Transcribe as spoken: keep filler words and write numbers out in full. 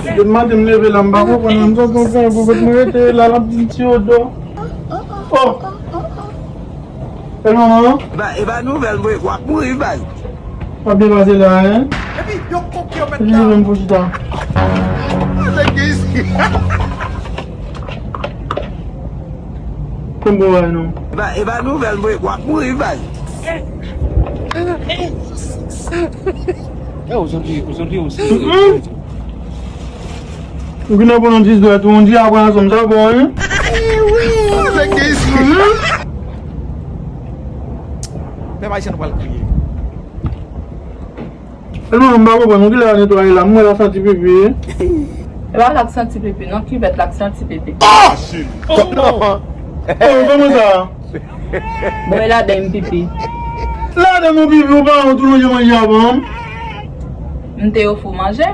Depi maten m leve la, m pa konprann, m santi yon fè pou kote mwen rete la, l ap di m ti odò. Oh! E manman? Ba, e ba nouvèl, mwen, w ap mouri, bay. W ap byen pase la, en? Epi, yo koke yo mèt la. Epi, menm pou chita. Nèg gen isi. Konn bon bagay non. Ba, e ba nouvèl, mwen, w ap mouri, bay. E, ou santi, ou santi, ou santi. Ou gen nan bon nan dis dwèt ou, on di apre ansanm, sa bon, wi. Pèp ayisyen nou pral kriye. Tèlman m pa konprann, ou ki lè a netwaye la, m wè l ap santi pipi. E pa l ap santi pipi, non, kivèt la ap santi pipi. Oh, kòman sa? Bon, e ladan m pipi. Ladan nou pipi, ou pa wont ou lonje manje avan. M te ofri w manje.